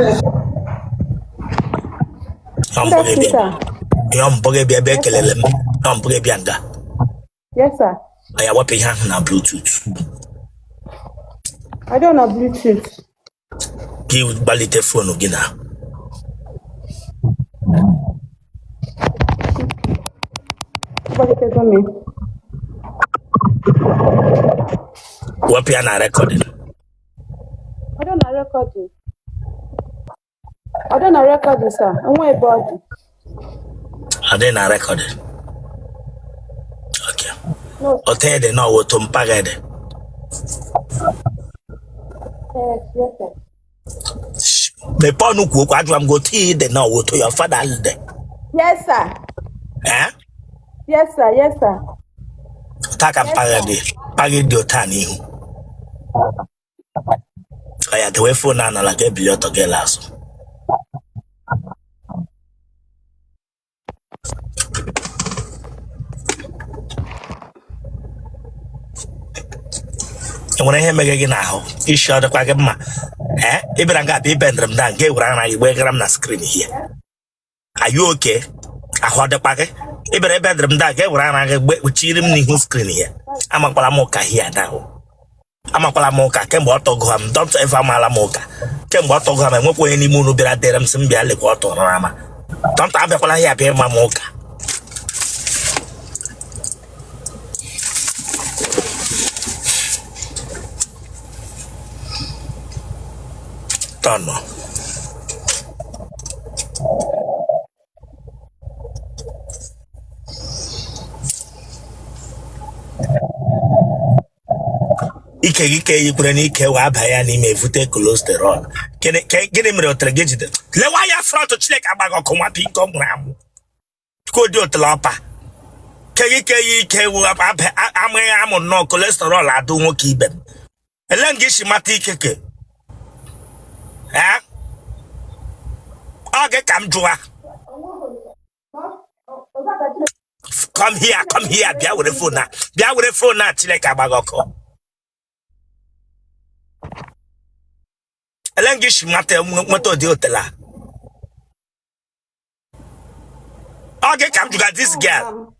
Good afternoon, sir. Ihe mbụ gị bịa ebe Yes, sir. ekelele m ihe mbụ gị bịa nga. Yes, sir. Ya wepụ ihe ahụ na Bluetooth. I don't know Bluetooth. Gị gbalite phone gị na Gbalitego m. Wepụ ya na recording. I don't know recording. Ọ dị na recording, sir. Enwe ebe ọ dị. Ọ dị na recording. Okay. No. Otu ị dị na ọ wụ otu mpa gị dị. Yes, sir. Mepee ọnụ kwuo okwu. Ajụwa m gị, otu ị dị na ọ wụ otu your father dị? Yes, sir. Eh? Yes, sir. Yes, sir. Otu a ka Yes, mpa gị sir. dị. Mpa gị dị otu a n'ihu. Ọ ya dewe phone a n'ala ka ebili ọtọ gị la azụ. Enwere ihe mere gị n'ahụ? Isi ọ dịkwa gị mma? Ee, ị bịara nga abịa ibendịrị m da nke were ara igbe gara m na screen here. Are you okay? Ahụ ọ dịkwa gị? Ị bịara ibendịrị m da nke were ara gị kpuchiri m n'ihu screen here. Amakwala m ụka here now. Amakwala m ụka kemgbe ọ tọgụ m. Don't ever amala m ụka kemgbe ọ tọgụ m. Enwekwa onye n'ime unu bịara dere m sị m bịa lekwa ọ tọrọ ama. Don't abịakwala ya bịa ịma m ụka. Tọnụ ike gị ka eyikwere n'ike wee aba ya n'ime evute cholesterol. Gịnị mere otere gị jide lewa ya front? Chineke agbaghị ọkụ nwa pinko nwụrụ anwụ ka ụdị otele ọpa ke gị ka eyi ike wu amụghị amụ nnọọ cholesterol adụ nwoke ibe m. Ele nga isi mata ike ke ọ gị ka m jụwa. Come here, come here, bịa were phone a, bịa were phone a. Chineke agbaghị ọkụ. Ele nga isi mata nweta ụdị otele a? Ọ gị ka m jụga, this girl.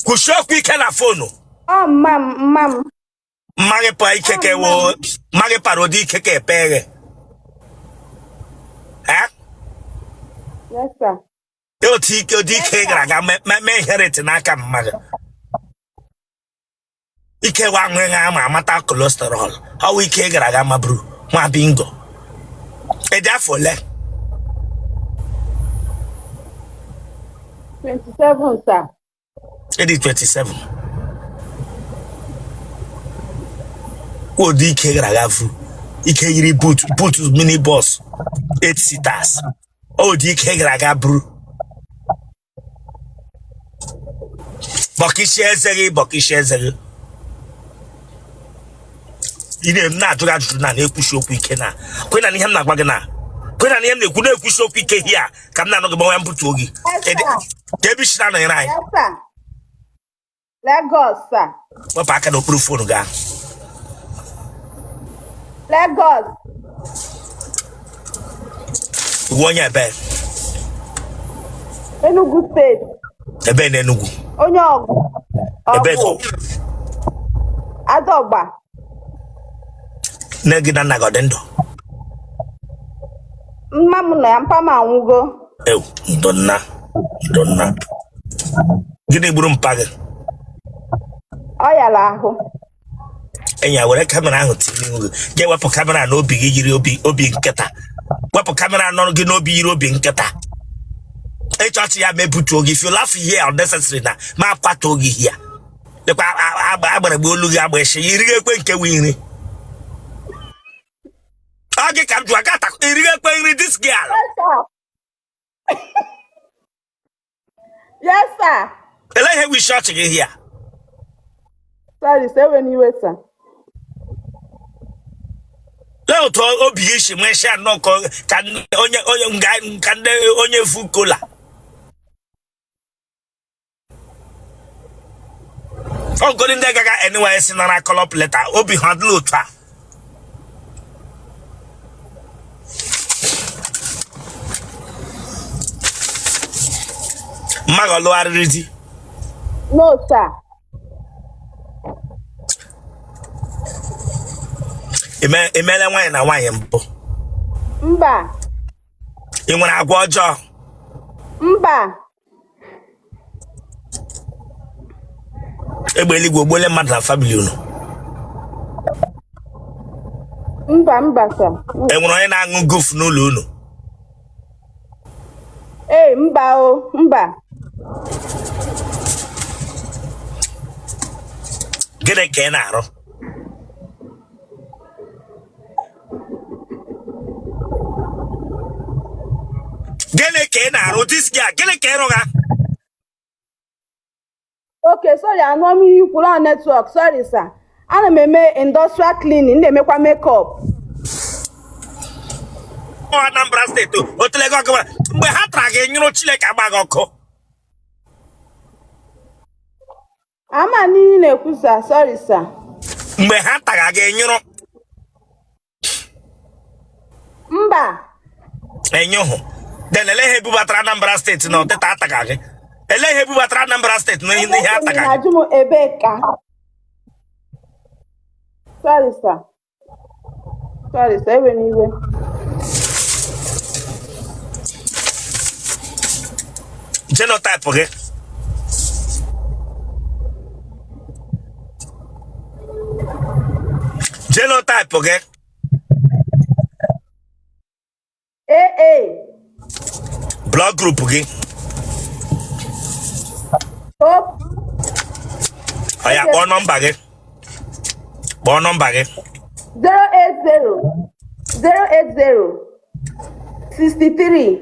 Kwusie okwu ike na phone. Ọ mma m, mma m. Mma gị pa ike ka ewo mma gị para ụdị ike ka epe gị. Eh? Yes, sir. Otu ike ụdị ike ị gara aga mee inherit n'aka mma gị. Ike wa aṅụghị ama amata cholesterol. Ọ wụ ike ị gara aga maburu nwa bingo. Ị dị afọ ole? 27, sir. Ị dị 27. Ụdị ike gara aga vu ike yiri boot boot mini bus 8 seaters. Ụdị ike gara aga buru bọkịsị eze gị, bọkịsị eze gị. Ị na-eme na-ajụ gị ajụjụ na na-ekwusi okwu ike na kwe na ihe m na-agwa gị na kwe na ihe m na-ekwu na-ekwusi okwu ike hia ka m na-anụ gị gbanwe mbutuo gị. Yes, sir. Ka ebe isi na-anọnyere anyị. Yes, sir. Lagos, sir. Wepụ aka n'okpuru phone gị ahụ. Lagos. Ị wụ onye ebe? Enugu State. Ebe na Enugu? Onye Ọgwụ. Ebe? Ọgwụ. Adọgba. Nne gị na nna gị ọ dị ndụ? Mma m nọ ya, mpa m anwụgo. Ew, ndo nna, ndo nna. Gịnị gburu mpa gị? Ọ yara ahụ. Enyi ya, were camera ahụ tinye n'ihu gị. Ga ewepụ camera n'obi gị yiri obi obi nkịta. Wepụ camera nọrọ gị n'obi yiri obi nkịta. Ịchọchị ya ma ebutuo gị. If you laugh here unnecessary na ma akwatuo gị here. Lekwa agbara gbe olu gị agba eshi irighị ekwe nke wụ nri. Ọ gị ka m jụrụ aka irighị ekwe nri, this girl. Yes, sir. Yes, sir. Ele ihe wụ isi ọchị gị here? Sorry, sir. Ewe n'iwe, sir. Lee otu obi gị si nwee shi anọ ka onye onye nga ka ndị onye fu kola. Ọgọdị ndị gaga NYSC nara call-up letter obi ha adịla otu a. Mma gị ọ lụgharịrị di? No, sir. Emela nwaanyị na nwaanyị mbụ? Mba. Ị nwere agwa ọjọọ? Mba. Egbe eluigwe ogbuole mmadụ na family unu? Mba, mba, sir. E nwere onye na-aṅụ guf n'ụlọ unu? Ee, mba o, mba. Gịnị ka ị na-arụ? Gịnị ka ị na-arụ this girl? Gịnị ka ị rụga? Okay, sorry, anụ m ihe i kwuru on network. Sorry, sir. Ana m eme industrial cleaning, na-emekwa makeup. Anambra steeti otelego ọkụ mgbe ha tara gị nyụrụ Chineke agba gị ọkụ. Ama n'ihe ị na-ekwu, sir. Sorry, sir. Mgbe ha tara gị nyụrụ? Mba. Enyụhụ. Then ele ihe bubatara Anambra steeti na ọtịta ataga gị? Ele ihe bubatara Anambra steeti na ihe ataga gị? Na-ajụ m ebee ka. Sorry, sir. Sorry, sir. Ewena iwe. Genotype gị? Genotype gị? AA. Blood group gị? O. Oya, kpọọ nọmba gị. Kpọọ nọmba gị. 080 080 63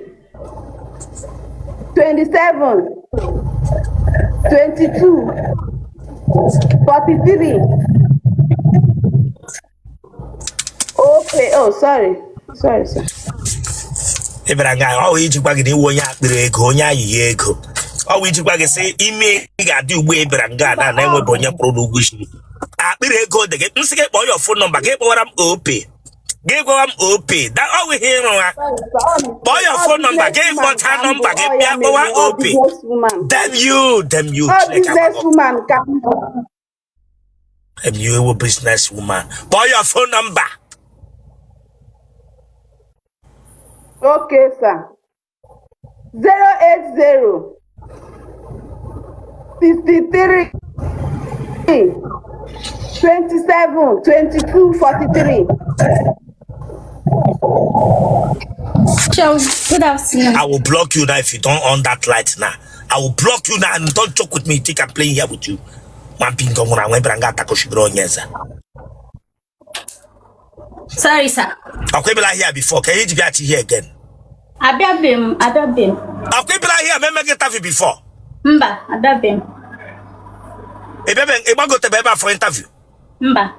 27 22 43. Okay, oh, sorry. Sorry, sir. Ị bịara nga ọ wụ iji gwa gị na ị wụ onye akpịrị ego, onye ayịya ego. Ọ wụ iji gwa gị sị ime ị ga-adị ugbu a ị bịara nga na na-enwebe onye kwụrụ n'ụgwọ isi. Akpịrị ego dị gị. M sị gị kpọọ your phone number, gị kpọwara m OPay. Gị gwawa m OPay. Da ọ wụ ihe ịrụ ha. Kpọọ your phone number, gị kpọcha nọmba gị bịa kpọwa OPay. Damn you, damn you. Chineke agbago. Damn you, ewo business woman. Kpọọ your phone number. Okay, sir. 080 63 27 22 43. Sure. Good afternoon. I will block you now if you don't on that light now. I will block you now and don't joke with me. Think I'm playing here with you. Nwa bingo nwụrụ anwụ bịara nga atakoshigoro onye eze. Sorry, sir. Ọkwa ị bịala here before, ka ihe ji bịachi here again? Abịabeghị m, abịabeghị m. Ọkwa ị bịala here ma eme gị interview before? Mba, abịabeghị m. Ị bịabe ị gbagotebe ebe a for interview? Mba.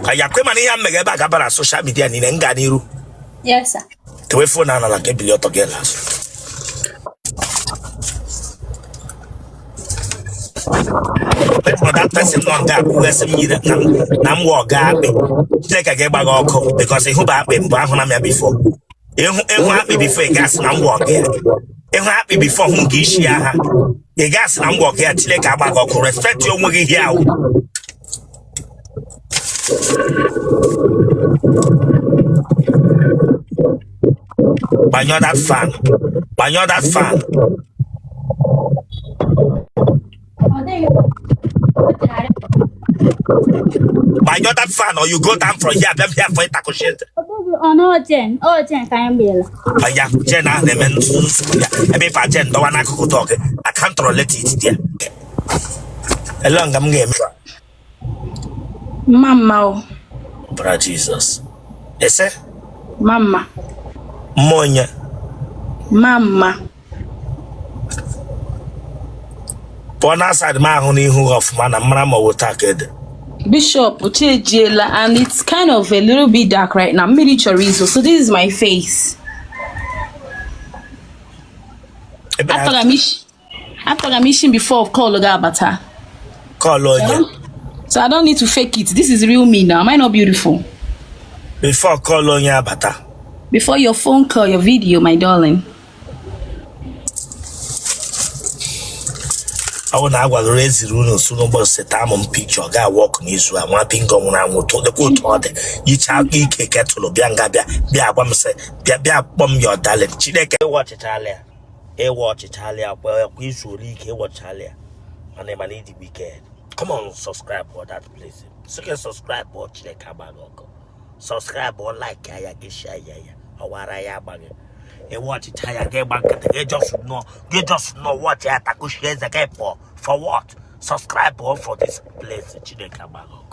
Ka ya kwe mana ihe a mmega ebe a ga-aba na social media niile m gaa n'iru. Yes, sir. Tewe phone ahụ n'ala ka ebili ọtọ gị azụ. That person nọ nga akwụghị sị m yiri na m wụ ọga akpị. Chineke ga-ịgba gị ọkụ because ịhụ bụ akpị mbụ ahụ na m ya before. Ịhụ akpị before ị ga-asị na m wụ ọga ya. Ịhụ akpị before hụ nke isi ya ha. Ị ga-asị na m wụ ọga ya. Chineke agba gị ọkụ. Respect onwe gị here ahụ. Gbanyụọ that fan. Gbanyụọ that fan. Gbanyụọ that fan or you go down from here bịa here for ịtakụchi eze. Ọ gen ka anyị gbela. Ya gen ahụ na-eme nsogbu ya ebe ife gen dọwa n'akụkụ dọọ gị. I can't tolerate it there. Ele nga m ga-eme. Mma mma o. Bara Jizọs. Ese? Mma mma. Mma onye? Mma mma. Pụọ na side m ahụ n'ihu gị ọfụma na mara ma ọ wụ taa ka ede. Bishop chi ejiela and it's kind of a little bit dark right now. Mmiri chọrọ izo, so this is my face. Atọga m isi before call ga-abata. Call onye? So I don't need to fake it. This is real me now. Am I not beautiful? Before call onye abata. Before your phone call, your video, my darling. Ọ bụ na a gwagoro eziri unu su n'ụbọchị seta m picture ga work n'izu a, nwa bingo nwụrụ anwụ dịkwa otu ọ dị yicha aka ike ketụlụ bịa nga bịa bịa gwa m sị bịa bịa kpọọ m your darling. Chineke, ịwa ọchịchala ya, ịwa ọchịchala ya kwa kwa izu ole ike ịwọchala ya, mana mana ịdị wicked. Come on, subscribe for that place. Sị subscribe ọ, Chineke agbaghị ọkụ. Subscribe ọ, like ya, gị share ya, ya ọwara ya agbaghị. Ịwa ọchịcha ya, gị gba nkịtị, gị just nọ, gị just nọ watch ya, takushie eze gị pụọ. For what? Subscribe ọ for this place. Chineke agbaghị ọkụ.